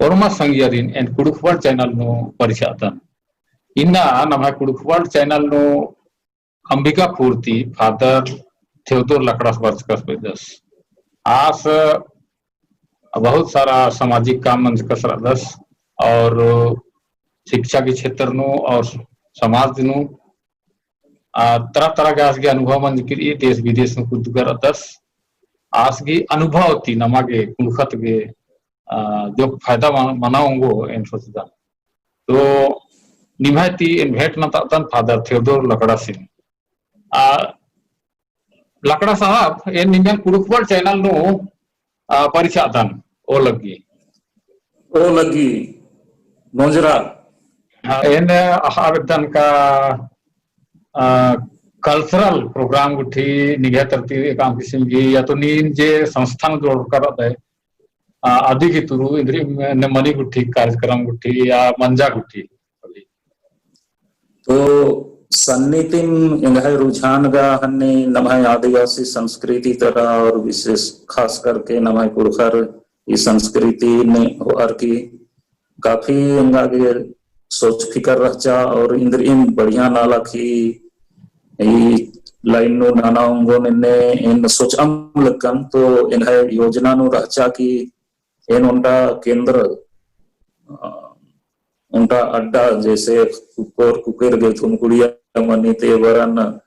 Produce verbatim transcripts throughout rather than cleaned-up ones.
होरमा संगियरिन एन कुँड़ुख़ World channel नू परिछादन। इन्ना नम्है कुँड़ुख़ World channel नू अंबिकापुर ती फादर थियोदोर लकड़ास बरचकस बेद्दस। आस बहुत सारा सामाजिक काम मंजकस रअदस और शिक्षा के क्षेत्र नू और समाज नू, आ, तरह तरह के आस गे अनुभव मंजकी रई, देश विदेश नू कुद्दगर रअदस। आस गे अनुभव ती नमा गे कुँड़ुख़त गे, आ, जोक फायदा म-, मना ओंगो एन सोचदन। तो निम्है ती एन भेंट नन्तअदन फादर थियोदोर लकड़ासिन। आ, लकड़ा साहब, एन निम्है कुँड़ुख़ World channel नू, आ, परिछादन, ओ लग्गी। ओ लग्गी, मोंजरा। हाँ, एन अख़आ बेद्दन का, आ, cultural program गुट्ठी निंग्है तरती एकअम किसिम गही, या तो नीन जे संस्था नू जोड़रकर रअदय, आ, अदी गही तुरु इन्द्रिम ने मनी गुट्ठी कार्यक्रम गुट्ठी या मंजा गुट्ठी। तो सन्नी तिम एंग्है रुझान गा हन्नी नम्है आदिवासी संस्कृति तरा और विशेष खास करके नम्है कुँड़ुख़र ई संस्कृति ने होअर की काफी एंगा गे सोच फिकर रहचा और इन्द्रिम बढ़िया नाला की ई line नू नना ओंगोन एन्ने एन सोचअम लक्कन। तो एंग्है योजना नू रहचा कि एन ओन्टा केंद्र, अ, ओन्टा अड्डा जैसे कुक्कोर कुकेर गे धुमकुड़िया मनी ते बरन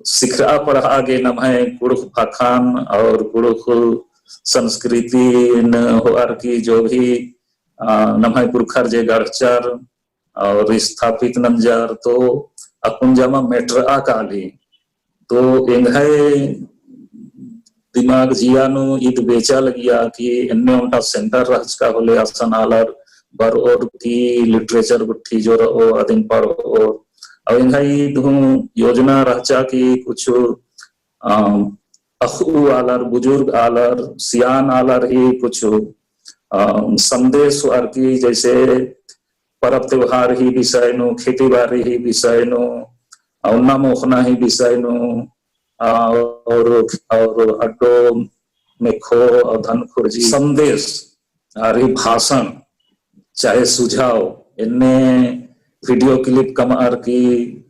सिखरआ पढ़आ गे नम्है कुँड़ुख़ भाखान और कुँड़ुख़ संस्कृतिन होअर की जो भी, अ, नम्है पुरखर जे गढ़चर और स्थापित नंजर तो अक्कुन जमा मेटरआ काली। तो एंग्है दिमाग जिया नू ईद बेचा लगिया कि एन्ने ओन्टा center रहचका होले असन आलर बरओर की literature गुट्ठी जो रओ अदिन पढ़ओर। और एंग्है ईद हूँ योजना रहचा कि कुछ, अ, अख़ऊ आलर, बुजुर्ग आलर, सियान आलर ही कुछ, अ, संदेश होअर की जैसे परब त्योहार ही विषय नू, खेती बारी ही विषय नू, आ, ओन्ना मोख़ना ही विषय नू, आ, और, और अड्डो मेखो और धन खुर्जी संदेश, आर ही भाषण, चाहे सुझाव, एन्ने video clip कमअर की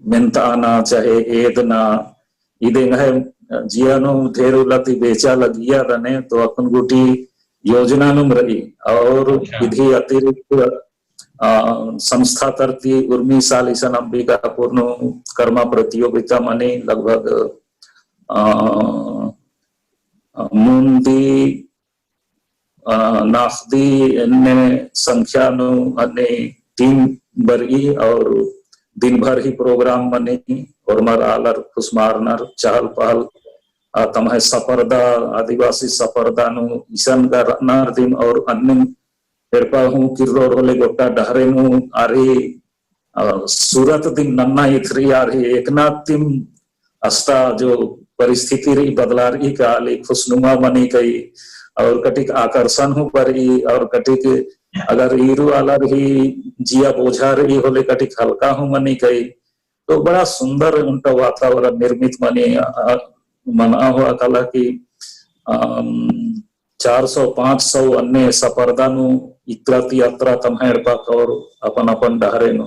मेन्ताना, चाहे एदना, ईद एंग्है जिया नू ढेर उल्ला ती बेचा लगिया दने, तो अक्कुन गूटी योजना नुम रई, और अच्छा। इदी अतिरिक्त, अ, संस्था तरती उर्मी साल इसन अंबिकापुर नू कर्मा प्रतियोगिता मनी लगभग, अ, अ, मुन्दी अ, नाख़दी एन्ने संख्या नू अन्ने team बरई और दिन भर ही program मनी, होरमर आलर खुसमारनर, चहल पहल, आ, तम्है सपरदा, आदिवासी सपरदा नू इसन गा रअनर दिम और अन्निम एड़पा हूँ किर्रोर होले गोट्टा डहरे नू आर ही अ, सुरत दिम नन्ना इथरी आर ही एकना तिम अस्ता जो परिस्थिति रई बदलारई काली खुशनुमा मनी कई और कटिक आकर्षण हूँ बरई और कटिक अगर ईरू आलर ही जिया बोझा रई होले कटिक हल्का हूँ मनी कई। तो बड़ा सुंदर ओन्टा वातावरण निर्मित मनी, अ, मना होआ काला कि, अम, चार सौ पाँच सौ अन्ने सपरदा नू इतरा ती अतरा तम्है एड़पा कओर अपन अपन डहरे नू।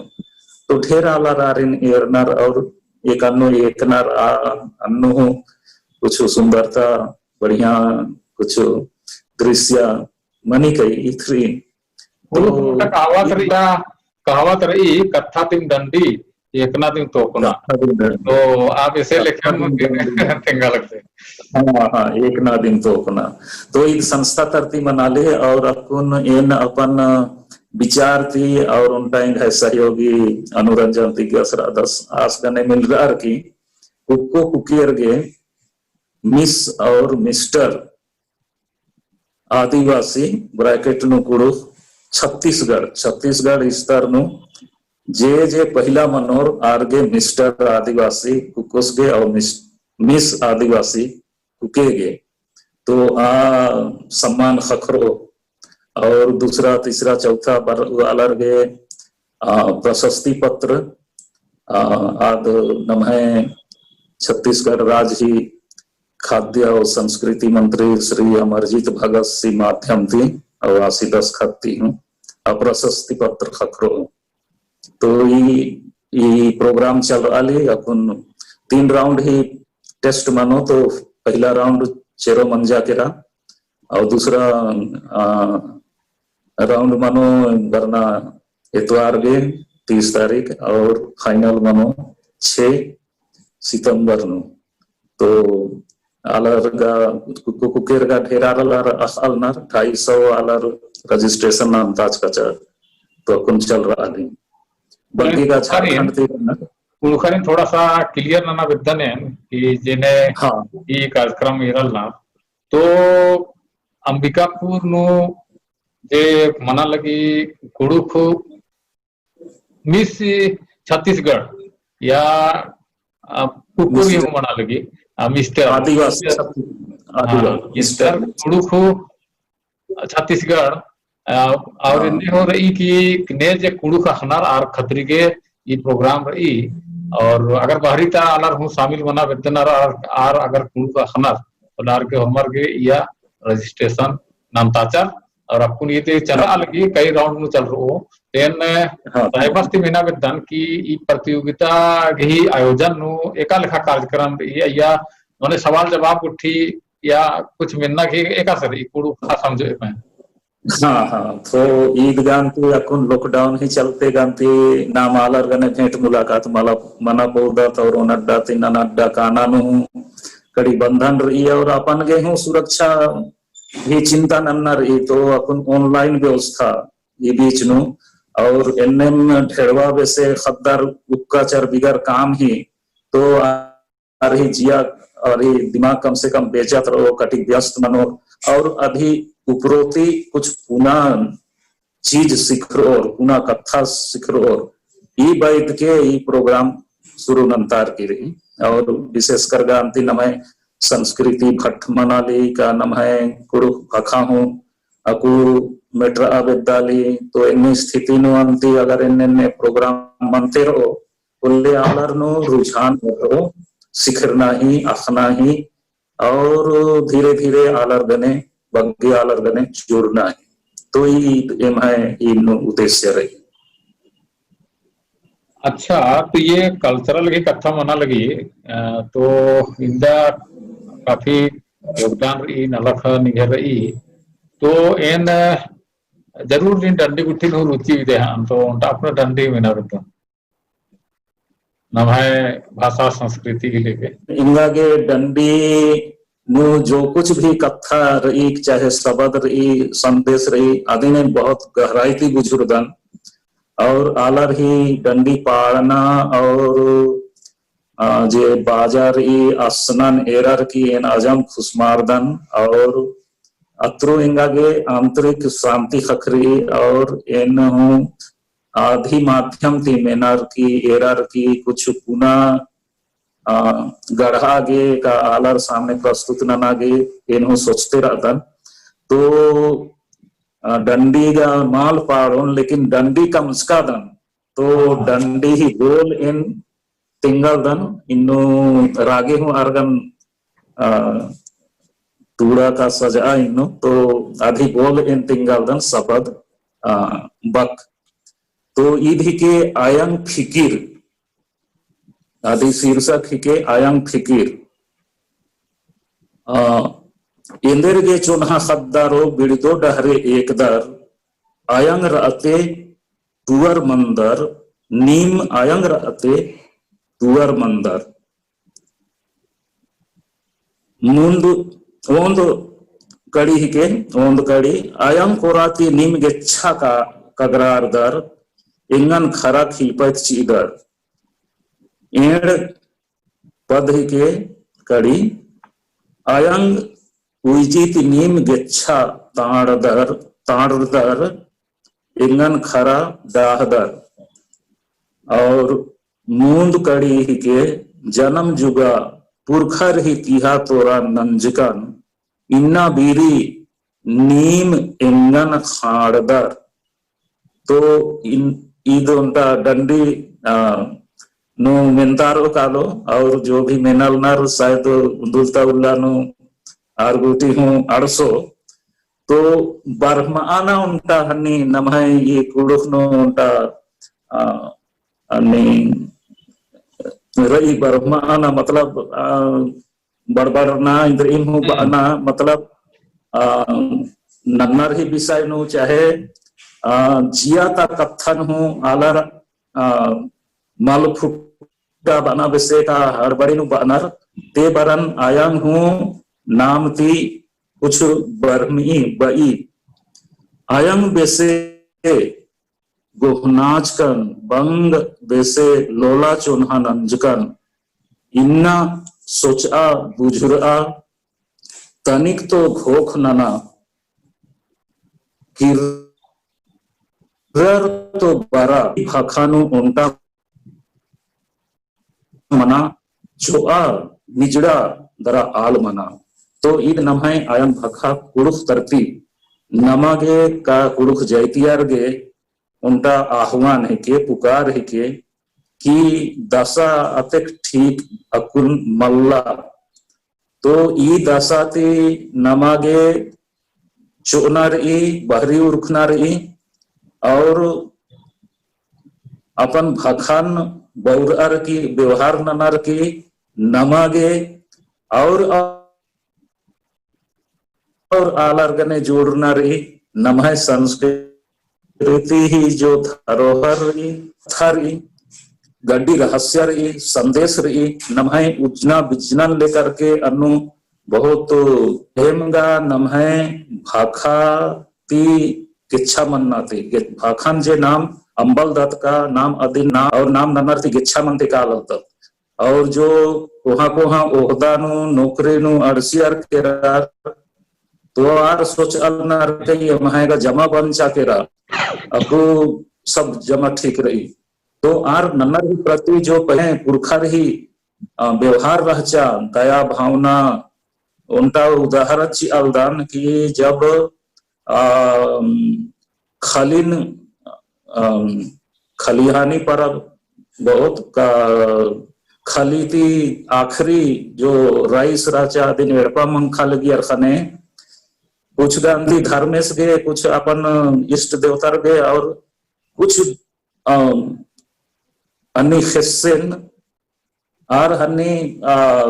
तो ढेर आलर आरिन एरनर और एकन्नु एकनर आ अन्नु हूँ कुछ सुंदरता बढ़िया कुछ दृश्य मनी कई इथरी। तो कहावत रई, कहावत रई, कत्था दिम डंडी, एकना दिम तोकना। कत्था दिम डंडी। तो आप ऐसे लेखन में तेंगा लगते। हाँ, हाँ, एकना दिम तोकना। तो ईद संस्था तरती मनाले और अक्कुन एन अपन विचार ती और ओन्टा एंग्है सहयोगी अनुरंजन ती गसरा दस आस गने मिलरअर की कुक्को कुकियर गे Miss और Mister आदिवासी, bracket नू कुँड़ुख़, छत्तीसगढ़, छत्तीसगढ़ स्तर नू जे जे पहिला मनोर आर गे Mister आदिवासी कुक्कोस गे और Miss, Miss आदिवासी कुके गे। तो आ सम्मान ख़क्खरो और दूसरा, तीसरा, चौथा बर-, आलर गे, आ, प्रशस्ति पत्र, आ, आद नम्है छत्तीसगढ़ राज ही खाद्य और संस्कृति मंत्री श्री अमरजीत भगत सी माध्यम ती और आसी दस्तखत ती हूँ। अप्रशस्ति पत्र ख़क्खरओ। तो ई, ई program चलरआ ली, अक्कुन तीन round ही test मनो, तो पहिला round चेरो मंजा केरा, और दूसरा, आ, round मनो बरना एतवार गे तीस तारीख, और final मनो छह सितंबर नू। तो आलर गा, कु-, कु-, कुकेर गा ढेर आलर अख़ालनर, ढाई सौ आलर registration नन्ताचकचर, तो अक्कुन चलरआ ली। बग्गे गा झारखंड ती ना। कुँड़ुख़रिन थोड़ा सा clear नना बेद्दन एन कि जेने हाँ। ई कार्यक्रम एरलनर, तो अंबिकापुर नू जे मना लगी कुँड़ुख़ Miss छत्तीसगढ़ या, अ, कुक्कु भी Mister। हूँ मना लगी, अ, Mister। आदिवासी, हाँ, छत्तीस-, आदिवासी, Mister। Mister कुँड़ुख़ छत्तीसगढ़, अ, और हाँ। एन्ने हूँ रई कि ने जे कुँड़ुख़ अख़नर आर खतरी गे ई program रई, और अगर बहरी ता आलर हूँ शामिल मना बेद्दनर आर, आर अगर कुँड़ुख़ अख़नर, तो आर गे होरमर गे इया registration नन्ताचर, और अक्कुन ई ते चलरआ लगी, कई round नू चलरओ। तेन हाँ। रायबस ती मेना बेद्दन कि ई प्रतियोगिता गही आयोजन नू एका लेखा कार्यक्रम रई, या मने सवाल जवाब गुट्ठी या कुछ मेन्ना कि एकासे रई, कुँड़ुख़ ख़ा समझो एपे। हाँ, हाँ, तो ईद गान ती अक्कुन lockdown ही चलते गान ती नाम आलर गने भेंट मुलाकात मला मना पोल्दत, और ओन अड्डा ती नन अड्डा काना नू कड़ी बंधन रई, और अपन गे हूँ सुरक्षा ही चिंता नन्ना रई, तो अक्कुन online व्यवस्था ई बीच नू, और एन्नेम ढेड़वा बेसे ख़द्दर उक्काचर बिगर काम ही, तो आर ही जिया, आर ही दिमाग कम से कम बेचत रओ, कटिक व्यस्त मनो, और अदी उपरोती कुछ पुना चीज सिखरओर, पुना कत्था सिखरओर, ई बैद के ई program शुरू नन्तार की रई। और विशेषकर गा अन्ती नम्है संस्कृति भट्ठ मना ली का नम्है कुँड़ुख़ ख़ाख़ा हूँ अक्कु मेटरआ बेद्दा ली, तो एन्ने स्थिति नू अन्ती अगर एन्ने एन्ने program मनते रओ, उल्ले आलर नू रुझान रओ, सिखरना ही, अख़ना ही, और धीरे-धीरे आलर गने, बग्गे आलर गने जुड़ना ही। तो ई एम्है ई नू उद्देश्य रई। अच्छा, तो ये cultural की कत्था मना लगी, अ, तो इन्दा काफी योगदान रई, नलख निंग्है रई, तो एन जरूर नीन डंडी गुट्ठी नू रुचि उइदय हन, तो ओन्टा अपना डंडी मेना बेद्दन। नम्है भाषा संस्कृति के लेके। एंगा गे डंडी नू जो कुछ भी कत्था रई, चाहे शब्द रई, संदेश रई, अदिन एन बहुत गहराई ती बुझुरदन। और आलर ही डंडी पाड़ना और, अ, जे बाजा रई, असनन एरर की एन अजम खुसमारदन और अत्रु एंगा गे आंतरिक शांति ख़क्खरई और एन हूँ अदी माध्यम ती मेनर की एरर की कुछ पुना, अ, गढ़ा गे का आलर सामने प्रस्तुत नना गे एन हूँ सोचते रअदन। तो, अ, डंडी गा मल पाड़ोन, लेकिन डंडी कमचकादन। तो हाँ। डंडी ही बोल एन तिंगालदन, इन्नु रागे हूँ आर गने, अ, टूड़ा का सजआ इन्नु, तो अदी बोल एन तिंगालदन शब्द, अ, बक। तो ईद हिके अयंग फिकिर, अदी शीर्षक हिके अयंग फिकिर। अ, एन्देर गे चोन्हा ख़द्दारो बिड़दो डहरे एकदर, अयंग रअते टुअर मन्दर, नीम अयंग रअते टुअर मन्दर। मुन्द ओन्द कड़ी हिके, ओन्द कड़ी, अयंग कोरा ती नीम गेच्छा का कगरारदर, एंगन खरा खिलपैत चिअदर। एंड़ पद हिके कड़ी, अयंग उइजी ती नीम गेच्छा तांड़दर, तांड़दर, एंगन खरा डाहदर। और मुन्द कड़ी हिके, जनम जुगा पुरखर ही तिहा तोरा नंजकन, इन्ना बीरी नीम एंगन खाड़दर। तो इन, ईद ओन्टा डंडी, आ, नू मेन्तारो कालो, और जो भी मेनलनर शायद उन्दुलता उल्ला नू आर गूटी हूँ अंड़सो। तो बरहमआना ओन्टा हन्नी नम्है ई कुँड़ुख़ नू ओन्टा, आ, हन्नी रई बरहमआना मतलब, आ, बड़बड़ना इन्द्रिइम हूँ हम्म। बअना मतलब, आ, नन्नर ही विषय नू चाहे, आ, जिया ता कत्थन हूँ आलर, आ, मल फुट का बअना बेसे का हड़बड़ी नू बअनर, ते बरन आयंग हूँ नाम ती कुछ बरहमई बई। आयंग बेसे गोहनाचकन, बंग बेसे लोला चोन्हा नंजकन, इन्ना सोचआ बुझुरआ, तनिक तो घोख नना, किर्रर तो बरा, भखा नू ओन्टा मना, चोआ निजड़ा दरा आल मना। तो ईद नम्है आयंग भखा कुँड़ुख़ तरती नमा गे का कुँड़ुख़ जैतियर गे ओन्टा आह्वान हिके, पुकार हिके कि दसा अतेक ठीक अक्कुन मल्ला। तो ई दसा ती नमा गे चोअना रई, बहरी उरखना रई, और अपन भखन बउरअर की, व्यवहार ननर की नमा गे, और, और आलर गने जोड़ना रई, नम्है संस्कृति ही जो धरोहर रई, कत्था रई, गड्डी रहस्य रई, संदेश रई, नम्है उज्जना बिज्जनन लेकर के अन्नु बहुत हेमगा नम्है भखा ती गेच्छा मन्ना ती, गे-, भखन जे नाम अम्बल दत का नाम अदिन ना, और नाम ननर ती गेच्छा मन्ते का लगदत। और जो कोहाँ कोहाँ ओहदा नू, नौकरी नू अंड़सियर केरर, तो आर सोचअलनर कि एम्है गा जमा बंचा केरा, अक्कु सब जमा ठीक रई। तो आर नन्नर ही प्रति जो पहें पुरखर ही, अ, व्यवहार रहचा, दया भावना, ओन्टा उदाहरण चिअलदन कि जब, अ, खलिन, अ, खलिहानी परब बहुत का, खली ती आखिरी जो राइस रहचा अदिन एड़पा मंखा लगियर ख़ने कुछ गंती धर्मेस गे, कुछ अपन इष्ट देवतर गे और कुछ, अ, अन्नी ख़ेस्सेन आर हन्नी, आ,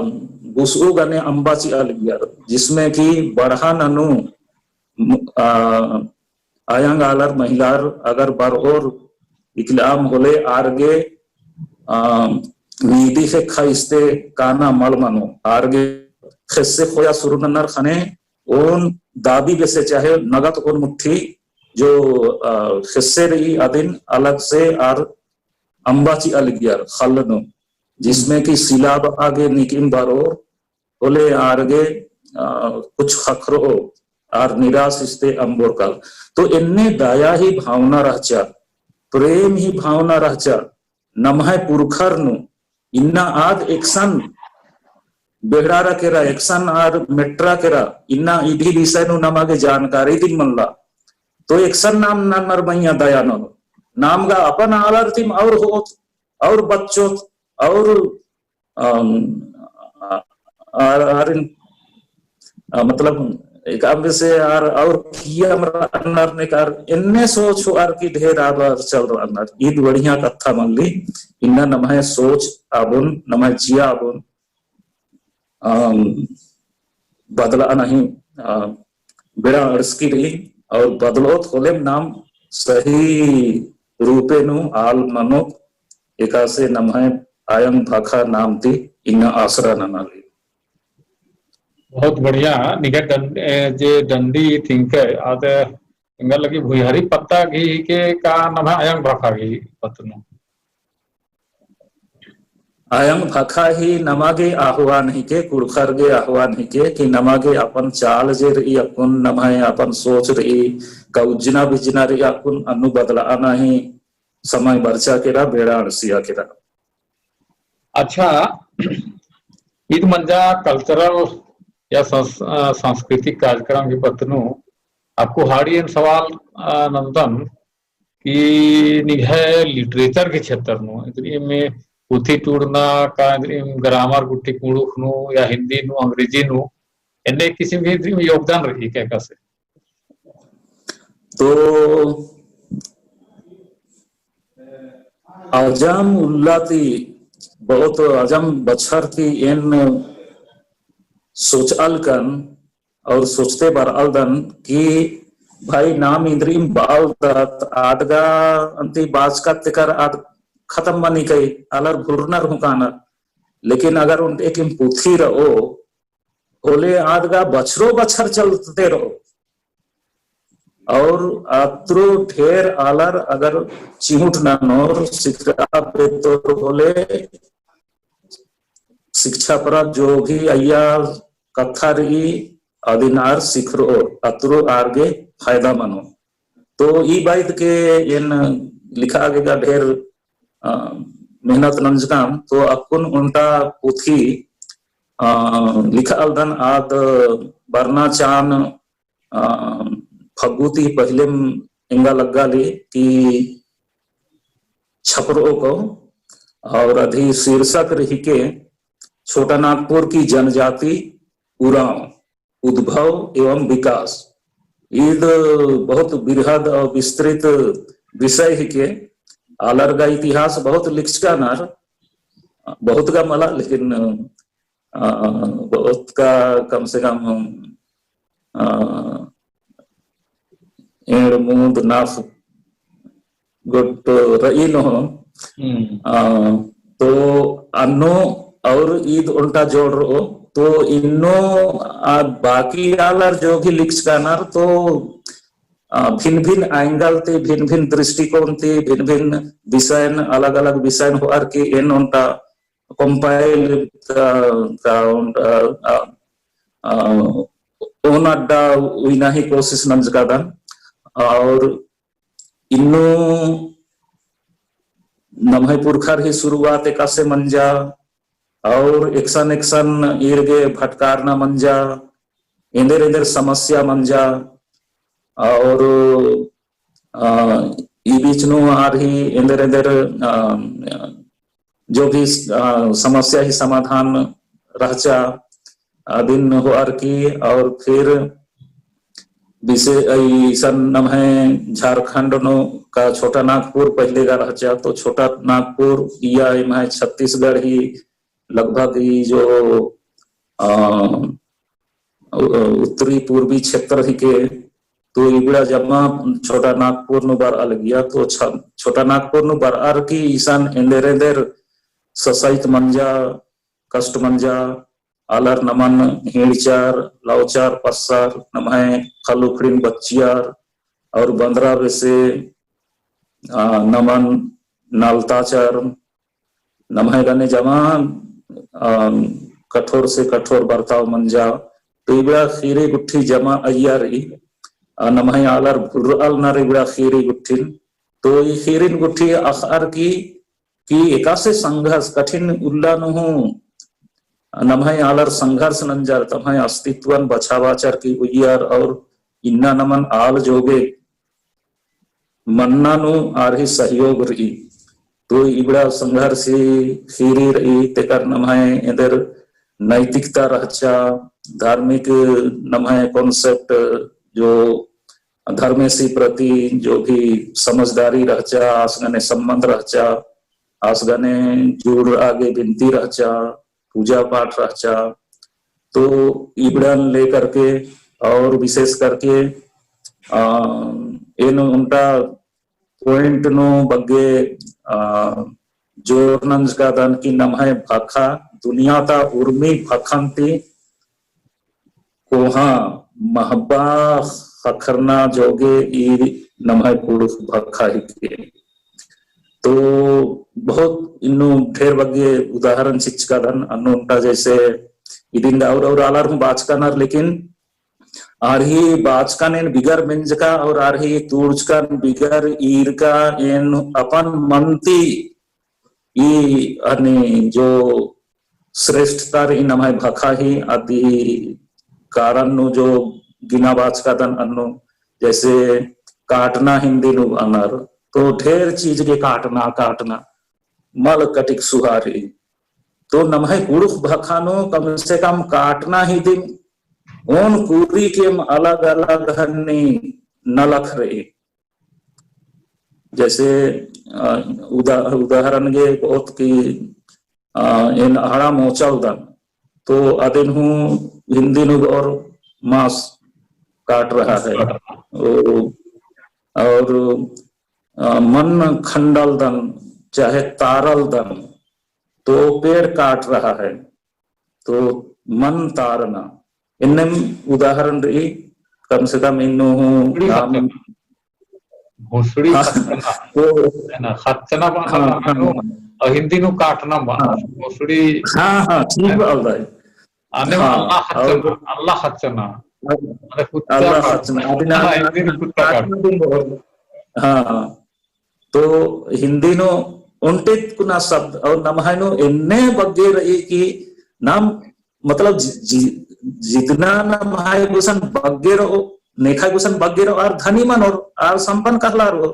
गुसउ गने अम्बा चिआ लगियर, जिसमें कि बड़हा ननू, म-, आ, आयंग आलर महिलार अगर बरओर इकलाम होले आर गे, आ, नीदी ख़ेक्खा इस्ते काना मल मनो, आर गे ख़ेस्से ख़ोया सुरु ननर ख़ने ओन दाबी बेसे चाहे नगद ओन मुट्ठी जो, आ, ख़ेस्से रई अदिन अलग से आर अम्बा चिआ लगियर ख़ल्ल नू, जिसमें कि सिला बआ गे नीकिम बरओर होले आर गे, आ, कुछ ख़क्खरओ आर निराश इस्ते अम्बोर काल। तो एन्ने दया ही भावना रहचा, प्रेम ही भावना रहचा, नम्है पुरखर नू इन्ना आद एकसन बेहड़ारा केरा, एकसन आर मेटरा केरा, इन्ना इदी विषय नू नमा गे जानकारी दिम मल्ला। तो एकसन नाम नन्नर मइय्याँ दया ननो। नाम गा अपन आलर तिम और होत, और बच्चोत, और, अम, आर, आर, अ, मतलब, एक आम बेसे आर, और किया हमरा अन्नर ने कार, एन्ने सोच हो आर की ढेर आर, आर चल रहा अन्नर। ईद बढ़िया कत्था मल्ली, इन्ना नम्है सोच आबुन, नम्है जिया आबुन, अम, बदलाना ही, अ, बेड़ा अंड़सकी रई और बदलोत होलेम नाम सही रूपे नू आल मनोत एकासे नम्है आयंग भाखा नाम ती इन्ना आसरा नना रई। बहुत बढ़िया। निंग्है डं-, ए, जे डंडी थिंके आद एंगा लगी भुइहरी पत्ता गही के का नम्है आयंग भाखा गही पत्त नू। आयंग भाखा ही नमा गे आह्वान हिके, कुँड़ुख़र गे आह्वान हिके कि नमा गे अपन चाल जे रई अक्कुन, नम्है अपन सोच रई, का उज्जना बिज्जना रई अक्कुन अन्नु बदलाना ही समय बरचा केरा, बेड़ा अंड़सिया केरा। अच्छा, ईद मंजा cultural या सांस-, अ, सांस्कृतिक कार्यक्रम के पत्त नू अक्कु हाड़ी एन सवाल, अ, नन्दन कि निंग्है literature के क्षेत्र नू, इन्द्रिइम पुथी टूड़ना का, इन्द्रिइम grammar गुट्ठी कुँड़ुख़ नू या हिन्दी नू, अंग्रेजी नू, एन्ने किसिम के इन्द्रिइम योगदान रई का एकासे? तो अजम उल्ला ती, बहुत अजम बछर ती एन सोचअलकन और सोचते बरअलदन कि भाई नाम इन्द्रिम बअलदत आद गा अन्ती बाचका तेकर आद खतम मनी कई, आलर भुरनर हूँ कानर। लेकिन अगर ओन्टे किम पुथी रओ, होले आद गा बछरो बछर चलते रओ। और अत्रो ढेर आलर अगर चिहुट ननोर सिखरआ बेद्दोर होले शिक्षा प्राप्त जो भी अइय्या कत्था रई अदिन आर सिखरओर, अत्रो आर गे फायदा मनो। तो ई बाइत के एन लिखआ गे गा ढेर, अ, मेहनत नंजकम, तो अक्कुन ओन्टा पुथी, अ, लिखअलदन आद बरना चान, अ, फग्गु ती पहिलेम एंगा लग्गाली कि छपरओ को, और अदी शीर्षक रई के छोटा नागपुर की जनजाति उराँव, उद्भव एवं विकास। ईद बहुत बृहद और विस्तृत विषय हिके। आलर गा इतिहास बहुत लिखचकानर, बहुत गा मला, लेकिन, अ, बहुत का कम से कम, अ, एंड़ मूंद नाफ गोट रई नू। हम्म। अ, तो अन्नु और ईद ओन्टा जोड़ रओ, तो इन्नु आ बाकी आलर जो भी लिखचकानर, तो, अ, भिन्न-भिन्न angle ती, भिन्न-भिन्न दृष्टिकोण ती, भिन्न-भिन्न विषयन, अलग-अलग विषयन होअर की एन ओन्टा compile का, का, अ, अ, अ, ओन अड्डा उइना ही कोशिश नंजकादन। और इन्नु नम्है पुरखर ही शुरुआत एकासे मंजा, और एकसन एकसन ईर गे भटकारना मंजा, एन्देर एन्देर समस्या मंजा, और, अ, ई बीच नू आर ही एन्देर एन्देर, अ, जो भी, अ, समस्या ही समाधान रहचा, अदिन होअर की, और फिर विशे-, अइसन नम्है झारखंड नू का छोटा नागपुर पहिले गा रहचा, तो छोटा नागपुर इया एम्है छत्तीसगढ़ ही लगभग ई जो, अ, उ-, उत्तरी पूर्वी क्षेत्र हिके, तो इबड़ा जम्मा छोटा नागपुर नू बरआ लगिया, तो छ-, छोटा नागपुर नू बरअर की इसन एन्देर एन्देर ससइत मंजा, कष्ट मंजा, आलर नमन हिंड़चर, लौचर, पस्सर, नम्है खल्ल उखड़िन बच्चियर, और बंदरा बेसे, अ, नमन नलताचर, नम्है गने जमा, अ, कठोर से कठोर बर्ताव मंजा। तो इबड़ा ख़ीरी गुट्ठी जमा अइय्या रई, अ, नम्है आलर भुर्रअलनर इबड़ा ख़ीरी गुट्ठिन। तो ई ख़ीरिन गुट्ठी अख़अर की, कि एकासे संघर्ष कठिन उल्ला नू हूँ नम्है आलर संघर्ष नंजर, तम्है अस्तित्वन बछाबाचर की उइयर और इन्ना नमन आल जोगे मन्ना नू आर ही सहयोग रई। तो इबड़ा संघर्ष ही ख़ीरी रई, तेकर नम्है एन्देर नैतिकता रहचा, धार्मिक नम्है concept जो धर्मेसी प्रति जो भी समझदारी रहचा, आस गने संबंध रहचा, आस गने जुड़रआ गे बिनती रहचा, पूजा पाठ रहचा। तो इबड़न लेकर के और विशेष करके, अ, एन ओन्टा point नू बग्गे, अ, जोर नंजकादन कि नम्है भखा दुनिया ता उर्मी भखन ती कोहाँ महबा ख़क्खरना जोगे ई नम्है कुँड़ुख़ भखा हिके। तो बहुत इन्नु ढेर बग्गे उदाहरण चिच्चकादन, अन्नु ओन्टा जैसे इदिन और, और आलर हूँ बाचकानर, लेकिन आर ही बाचकन एन बिगर मेंजका और आर ही तूड़चकन बिगर ईरका एन अपन मन ती ई अन्ने जो श्रेष्ठता रई नम्है भखा ही अदी कारण नू जो गिना बाचकादन अन्नु, जैसे काटना हिन्दी नू बअनर, तो ढेर चीज गे काटना, काटना, मल कटिक सुहारी। तो नम्है कुँड़ुख़ भखा नू कम से कम काटना ही दिम ओन कुरी केम अलग अलग हन्नी नलख रई। जैसे, अ, उदा-, उदाहरण गे बओत कि, अ, एन अहड़ा मोचलदन, तो अदिन हूँ हिंदी नू बओर मांस काट रहा है। काट रहा। ओ, और, अ, मन खंडलदन, चाहे तारलदन, तो पेड़ काट रहा है। तो मन तारना। इन्नेम उदाहरण रई, कम से कम इन्नु हूँ भोसड़ी नाम खच्चना। भोसड़ी हाँ, खच्चना। तो है ना, खच्चना बा हाँ, ना, हाँ, हाँ। और हिंदी नू काटना बा। हाँ। भोसड़ी हाँ, हाँ, ठीक है। बा भाई। अने हाँ, अल्ला खच्चना, और अल्ला खच्चना। अल्ला अने कुत्ता अल्ला काटना। खच्चना। अदिन हाँ, अल्ला हिंदी नू कुत्ता काटना काटना। दिन बहुत। हाँ, हाँ। तो हिंदी नू ओन्टे कुना शब्द और नम्है नू एन्ने बग्गे रई कि नाम, मतलब, जि-, जि-, जितना नम्है गुसन बग्गे रओ, नेखय गुसन बग्गे रओ, आर धनी मनोर, आर संपन्न कहलारओ।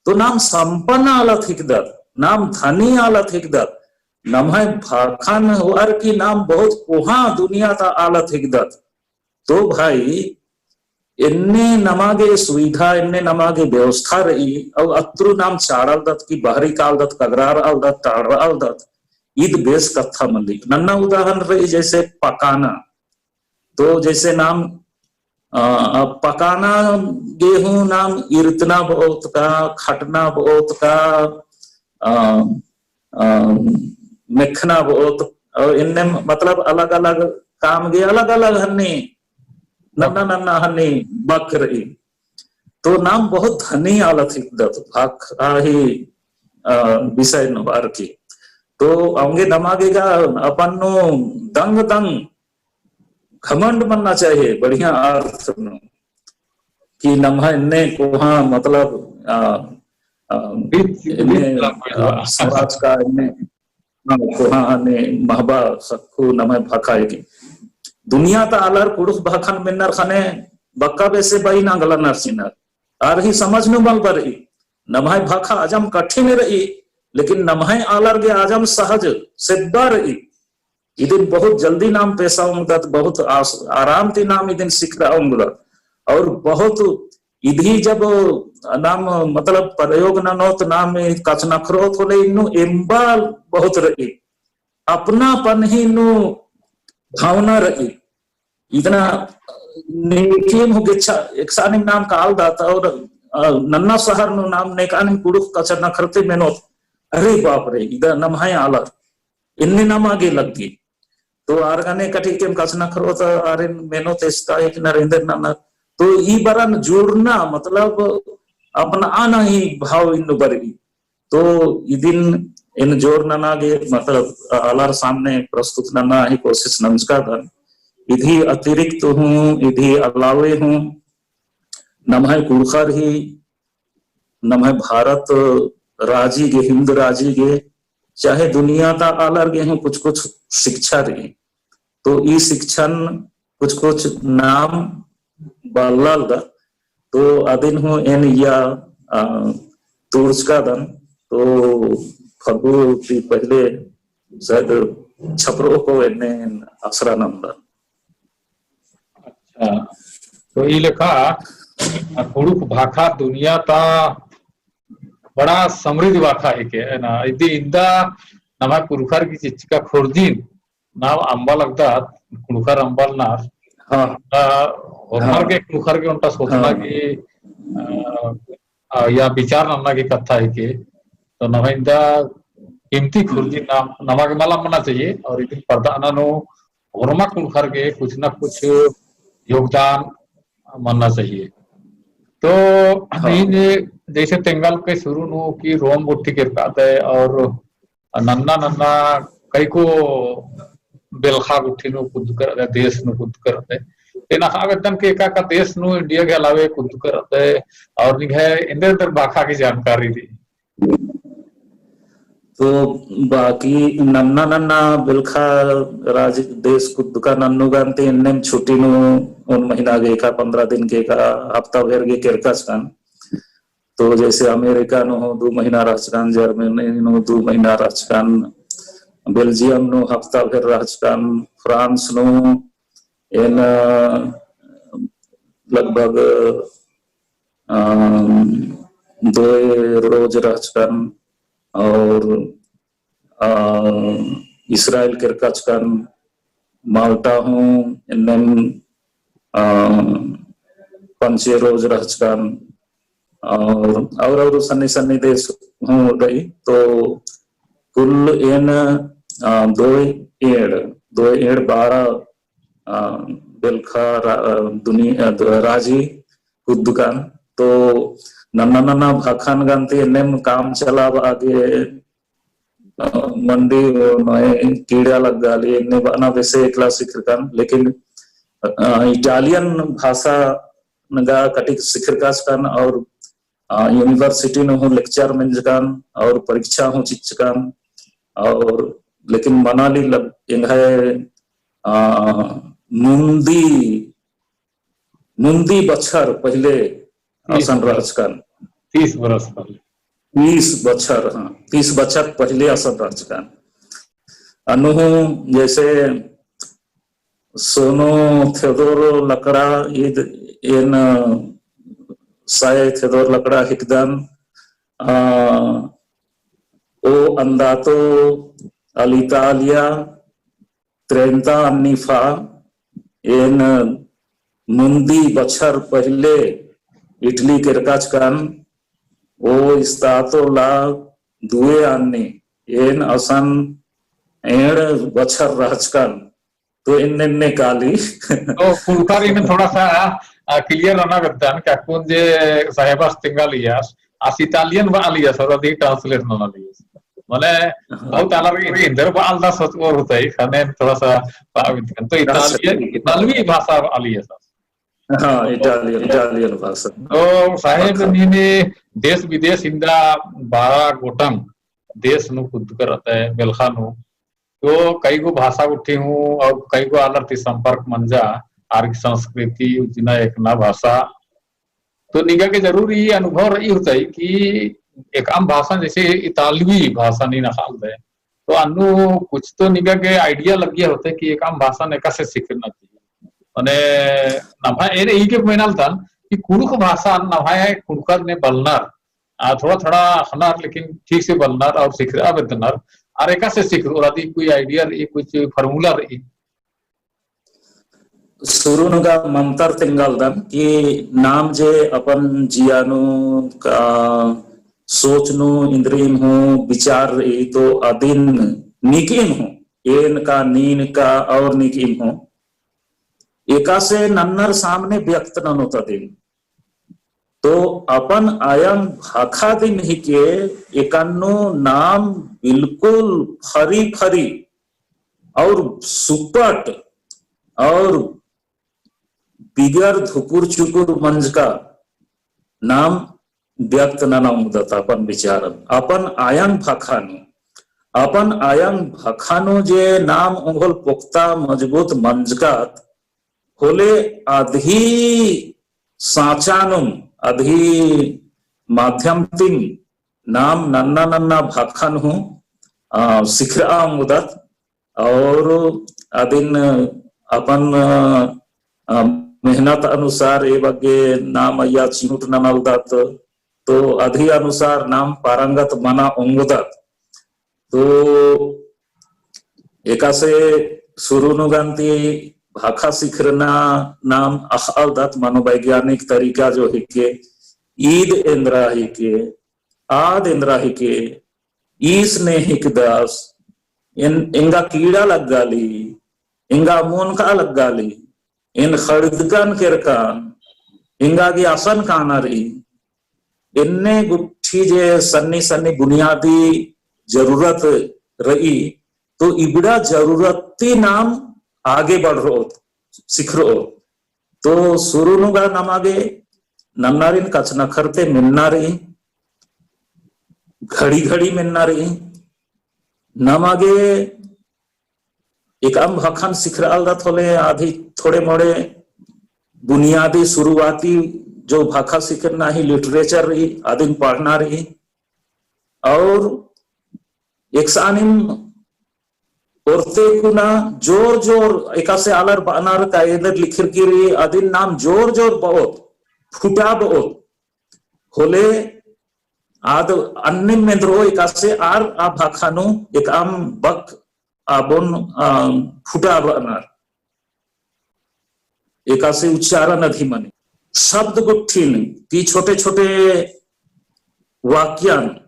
तो नाम संपन्न आलत हिकदत, नाम धनी आलत हिकदत, नम्है भाखन होअर की नाम बहुत कोहाँ दुनिया ता आलत हिकदत। तो भाई, एन्ने नमा गे सुविधा, एन्ने नमा गे व्यवस्था रई, और अत्रु नाम चाड़ालदत कि बहरी कालदत, कगरारआलदत, टाड़रआलदत, ईद बेस कत्था मल्ली। नन्ना उदाहरण रई जैसे पकाना। तो जैसे नाम, अ, अ, पकाना गे हूँ नाम इरतना बओत का, खटना बओत का, अ, अ, मेखना बओत, और इन्ने मतलब अलग-अलग काम गे अलग-अलग हन्नी, नन्ना-नन्ना हन्नी बक रई। तो नाम बहुत धनी आलत हिकदत, भाखा ही, अ, विषय नू बअर की। तो औंगे नमा गे गा अपन नू दंग-दंग घमंड मन्ना चाहिए, बढ़िया अर्थ नू, कि नम्है एन्ने कोहाँ, मतलब, अ, अ, बीच, एन्ने, बीच अ, समाज का एन्ने, हाँ, कोहाँ ने महबा सक्खु नम्है भाखा हिके। दुनिया ता आलर कुँड़ुख़ भाखन मेन्नर ख़ने बक्का बेसे बई नांगलनर चिनर। आर ही समझ नू मल बरई। नम्है भाखा अजम कठिन रई, लेकिन नम्है आलर गे अजम सहज सेब्बा रई। इदिन बहुत जल्दी नाम पेसा ओंगदत, बहुत आस-, आराम ती नाम इदिन सिखरआ ओंगदत। और बहुत इदी जब नाम मतलब प्रयोग ननोत नाम कछनखरओत होले इन्नु एम्बा बहुत रई। अपनापन ही इन्नु भावना रई। इदना नेकेम हूँ गेच्छा, एकसानिम नाम कालदत और, अ, नन्ना शहर नू नाम नेकानिम कुँड़ुख़ कछनखरते मेनोत, अरे बाप रे, इदा नम्है आलर। एन्ने नमा गे लग्गी। तो आर गने कटिकेम कछनखरओत आरिन मेनोत एसका एक नरेंद्र ननर। तो ई बरन जुड़ना मतलब अपनअना ही भाव इन्नु बरई। तो इदिन एन जोर नना गे मतलब आलर सामने प्रस्तुत नना ही कोशिश नंजकादन। इदी अतिरिक्त हूँ, इदी अलावे हूँ, नम्है कुँड़ुख़र ही नम्है भारत राजी गे, हिंद राजी गे, चाहे दुनिया ता आलर गे हूँ कुछ कुछ शिक्षा रई। तो ई शिक्षन कुछ कुछ नाम बल्लालदत। तो अदिन हूँ एन इया, अ, तुड़चकादन। तो फगु ती पहले शायद छपरओ को एन्ने आसरा नंदन। अच्छा, तो ई लेखा कुँड़ुख़ भाखा दुनिया ता बड़ा समृद्ध भाखा हिके, है ना? इदी इन्दा नमा कुँड़ुख़र की चिच्चका खुर्जिन नाम अम्बा लगदत, कुँड़ुख़र अम्बा लगनर। हाँ। आ, होरमर हाँ। के कुँड़ुख़र के ओन्टा सोचना हाँ। की, आ, आ, या विचार नन्ना की कत्था हिके। तो नम्है इन्दा कीमती खुर्जी नाम, नमा गे मल अम्बना चाहिए और इदिन परदअना नू होरमा कुँड़ुख़र के कुछ ना कुछ योगदान मन्ना चाहिए। तो हाँ। नीन जैसे तेंगालकय शुरू नू कि रोम गुट्ठी केरकादय और नन्ना नन्ना कई को बेलखा गुट्ठी नू कुद्दकर रअदय, देश नू कुद्दकर रअदय। तेना ख़ा बेद्दन के एका एका देश नू इंडिया के अलावे कुद्दकर रअदय और निंग्है एन्देर एन्देर भाखा की जानकारी रई। तो बाकी नन्ना नन्ना बेलखा राज देश कुद्दका नन्नू गने ती एन्नेम छुट्टी नू ओन महीना गे एका, पन्द्रह दिन गे एका, हफ्ता भर गे केरकाचकन। तो जैसे अमेरिका नू हूँ दू महीना रहचकन, जर्मनी नू दू महीना रहचकन, बेल्जियम नू हफ्ता भर रहचकन, फ्रांस नू एन, अ, लगभग अ, दोय रोज रहचकन और, अ, इस्राएल केरकाचकन, माल्टा हूँ एन्नेम, अ, पंचे रोज रहचकन और, और, और सन्नी सन्नी देश हूँ रई। तो कुल एन, अ, दोय एंड़, दोय एंड़ बारा, अ, बेलखा रा-, अ, दुनि-, अ, द-, राजी कुद्दकन। तो नन्ना नन्ना भाखान गन्ती एन्नेम काम चलाबआ गे, अ, मंडी नोए कीड़ा लग्गाली, एन्ने बअना बेसे एकला सिखरकन, लेकिन, अ, Italian भाषा नगा कटिक सिखरकाचकन और, अ, university नू हूँ lecture मेंजकन और परीक्षा हूँ चिच्चकन और, लेकिन मनाली लग-, एंग्है, अ, मुन्दी मुन्दी बछर पहिले तीस असन बरस। रहचकन। तीस बरस पहिले। तीस बछर, हाँ, तीस बछर पहिले असन रहचकन। अन्नु हूँ जैसे सोनो थेदोर लकड़ा ईद एन साय थेदोर लकड़ा हिकदन, अ, O andato all'Italia trenta anni fa, एन मुन्दी बछर पहिले इटली केरकाचकन, ओ स्तातो ला दुए अन्नी, एन असन एंड़ बछर रहचकन, तो एन्ने एन्ने काली। तो कुँड़ुख़र एन थोड़ा सा, आ, clear नना बेद्दन, का अक्कुन जे साहेबस तेंगालियस, आस Italian बआलियस, और अदी translate ननालियस। मने, हाँ। बहुत अलग ही एन्देर बआलदस होत-, और होतई, ख़ने थोड़ा सा बआ बेद्दन। तो हाँ, Italian, सही। इतालवी भाषा बआलियस। हाँ, Italian, Italian भाषा। तो साहेब, भाषा। नीन देश विदेश इन्दा बारा गोटंग देश नू कुद्दकर अतई, बेलख़ा नू। तो कई गो भाषा गुट्ठी हूँ और कई गो आलर ती संपर्क मंजा, आर की संस्कृति, उज्जना एकना भाषा। तो निंगा गे जरूर ई अनुभव रई होतई कि एकअम भाषा जैसे इतालवी भाषा नीन अख़ालदय। तो अन्नु कुछ तो निंगा गे idea लग्गिया होतई कि एकअम भाषा एकासे सिखरना चाहिए। मने नम्है एन ई गे मेनालदन कि कुँड़ुख़ भाषा नम्है कुँड़ुख़र ने बलनर आ, थोड़ा थोड़ा अख़नर, लेकिन ठीक से बलनर और सिखरआ बेद्दनर। आर एकासे सिखरओर, अदी कोई idea रई, कुछ formula रई? शुरू नू गा मंतर तेंगालदन कि नाम जे अपन जिया नू का सोच नू इन्द्रिइम हूँ विचार रई, तो अदिन निकइम हूँ, एन का, नीन का और निकइम हूँ, एकासे नन्नर सामने व्यक्त ननोत अदिन। तो अपन आयंग भाखा दिम हिके एकन्नु नाम बिल्कुल फरी फरी और सुपट और बिगर धुकुर चुकुर मंजका नाम व्यक्त नना ओंगदत अपन विचारन। अपन आयंग भाखा नू, अपन आयंग भाखा नू जे नाम ओंगोल पोक्ता मजबूत मंजकात, होले अदही साँचानुम, अदही माध्यम तिम नाम नन्ना नन्ना भाखन हूँ, अ, सिखरआ ओंगदत और अदिन अपन, अ, अ, मेहनत अनुसार ए बग्गे नाम अइय्या चिहुट ननालदत, तो अदही अनुसार नाम पारंगत मना ओंगदत। तो एकासे शुरू नू गन्ती भाखा सिखरना नाम अख़ालदत मनोवैज्ञानिक तरीका जो हिके, ईद एन्द्रा हिके, आद एन्द्रा हिके, ईस ने हिकदस, एन-, एंगा कीड़ा लग्गाली, एंगा मोनका लग्गाली, एन ख़ड़दकन केरकन, एंगा गे असन काना रई, एन्ने गुट्ठी जे सन्नी सन्नी बुनियादी जरूरत रई, तो इबड़ा जरूरत ती नाम आगे बढ़रओत, सिखरओत। तो शुरू नू गा नमा गे नन्नारिन कछनखरते मेन्ना रई, घड़ी घड़ी मेन्ना रई, नमा गे एकअम भाखन सिखरआलदत होले अदही थोड़े मोड़े बुनियादी शुरुआती जो भाखा सिखरना ही literature रई, अदिन पढ़ना रई। और एकसानिम ओरते कुना जोर जोर एकासे आलर बअनर का एन्देर लिखरकी रई, अदिन नाम जोर जोर बओत, फुटा बओत। होले आद अन्नेम मेंदरो एकासे आर आ भाखा नू एकअम बक आबोन, अ, फुटा बअनर। एकासे उच्चारण अधिक मनी। शब्द गुट्ठिन ती छोटे छोटे वाक्यन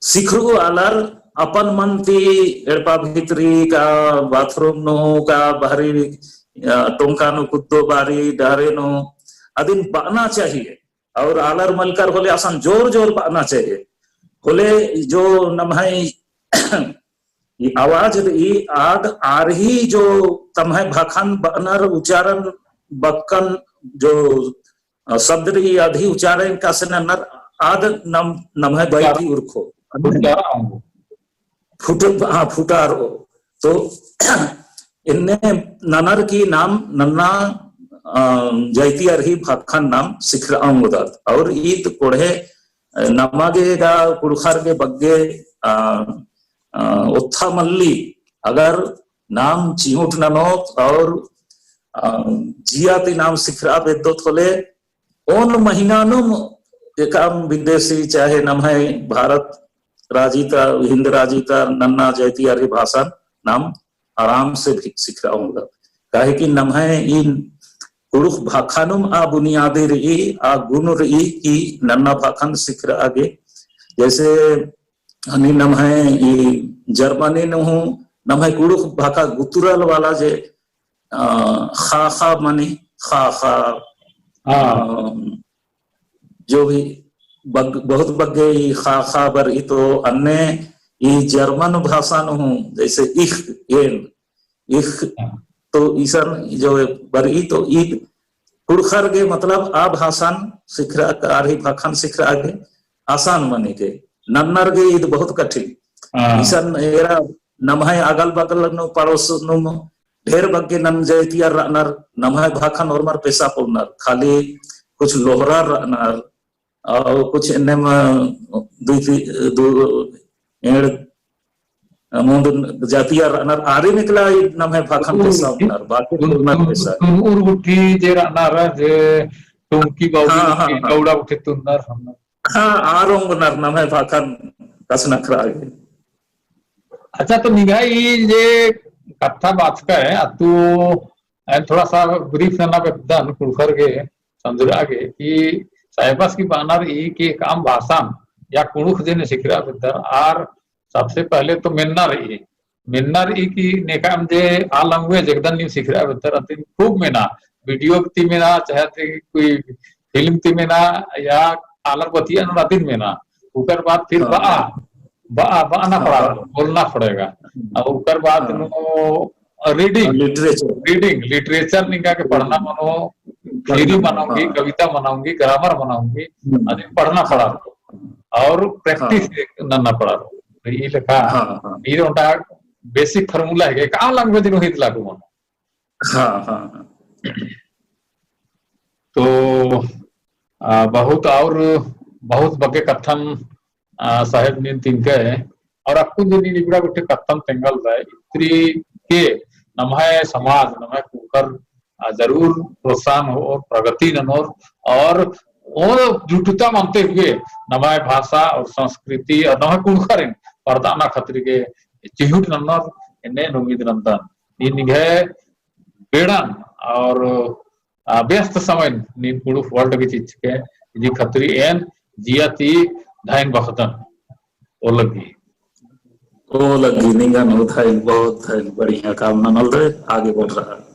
सिखरु आलर अपन मन ती एड़पा भितरी का, bathroom नू का, बहरी, अ, टोंका नू कुद्दो बारी डहरे नू अदिन बअना चाहिए। और आलर मलकर होले असन जोर जोर बअना चाहिए। होले जो नम्है ई आवाज रई आद आर ही जो तम्है भाखन बअनर उच्चारण बक्कन जो, अ, शब्द रई आद ही उच्चारण एकासे नन्नर आद नम, नम्है बई ती उरखो। उच्चारण। फुट-, हाँ, फुटारओ। तो एन्ने ननर की नाम नन्ना, अ, जाइतियर ही भाखन नाम सिखरआ ओंगदत। और ईद कोड़हे, अ, नमा गे गा कुँड़ुख़र गे बग्गे, अ, अ, ओत्था मल्ली, अगर नाम चिहुट ननोत और, अ, जिया ती नाम सिखरआ बेद्दोत होले ओन महीना नुम एकअम विदेशी चाहे नम्है भारत राजी ता, हिंद राजी ता नन्ना जाइतियर ही भाषा नाम आराम से भी सिखरआ ओंगदत। काहे कि नम्है ई कुँड़ुख़ भाखा नुम आ बुनियादी रई, आ गुण रई कि नन्ना भाखन सिखरआ गे। जैसे हनी नम्है ई जर्मनी नू हूँ नम्है कुँड़ुख़ भाखा गुतुरल वाला जे अ, खा, खा मनी, खा, खा, हाँ। अ, जो भी बग-, बहुत बग्गे ई खा, खा बरई तो अन्ने ई जर्मन भाषा नू हूँ, जैसे ich, एन, ich, हाँ। तो इसन जो बरई तो ईद कुँड़ुख़र गे मतलब आ भाषान सिखरआ, आर ही भाखन सिखरआ गे आसान मनी के, नन्नर गे ईद बहुत कठिन। हाँ। इसन एरा नम्है अगल बगल नू पड़ोस नू ढेर बग्गे नन जाइतियर रअनर, नम्है भाखन ओर्मर पेसा पोल्लनर, खाली कुछ लोहरर रअनर, और कुछ एन्नेम दुई ती-, दु-, एंड़, मुन्द जातियर रअनर, आरिन एकला ई नम्है भाखन पेसा ओंगनर, बाकी तुन-, तुन-, पेसा। तुन उर गुट्ठी जे रअनर, जे टुंकी बाउली हाँ, हाँ, गुट्ठी, हाँ। गौड़ा गुट्ठी तुन्नर हम। हाँ, आर ओंगनर नम्है भाखन कछनखरआ गे। अच्छा, तो निंग्है ई जे कत्था बाचकय, अत्तु एन थोड़ा सा brief नना बेद्दन कुँड़ुख़र गे, समझरआ गे, कि साहेबस की बअनर ई कि एकअम भाषान या कुँड़ुख़ जे ने सिखरआ बेद्दर, आर सबसे पहले तो मेन्ना रई, मेन्ना रई कि नेकअम जे आ language एकदन नीम सिखरआ बेद्दर, अतिन खूब मेना, video ती मेना, चाहे ती कोई film ती मेना, या आलर बतियन अदिन मेना। उकर बाद फिर हाँ। बआ, बआ, बअना हाँ, पड़ा, हाँ। बोलना पड़ेगा। हम्म। और उकर बाद हाँ। नू reading, हाँ, literature। Reading, literature निंगा के पढ़ना हम्म। मनो, पढ़ना shairi मनो, मनाओगी, हाँ। कविता मनाओगी, grammar मनाओगी, हम्म। अदिन पढ़ना हाँ। पड़ा। और practice हाँ। नन्ना पड़ा। तो ई लेखा, हाँ, हाँ। ई ओन्टा basic formula है, एकअम language नू ही लागू मनो। हाँ, हाँ, हाँ। तो, आ, बहुत और बहुत बग्गे कत्थन, आ, साहेब नीन तिंकय, और अक्कुन जे नीन इबड़ा गुट्ठी कत्थन तेंगलदय, इतरी के नम्है समाज, नम्है कुँड़ुख़र, आ, जरूर प्रोत्साहन होओर, प्रगति ननोर, और ओ जुटता मनते हुए नम्है भाषा और संस्कृति और नम्है कुँड़ुख़रिन परदअना खतरी गे चिहुट ननोर एन्ने उम्मीद नन्दन। नीन निंग्है बेड़न और, आ, व्यस्त समय नीन कुँड़ुख़ World गे चिच्चके इदी खतरी एन जिया ती धैन बअदन। ओ लग्गी। ओ लग्गी, निंगन ओ धैन, बहुत धैन, बढ़िया काम ननलदय, आगे बढ़ रहा।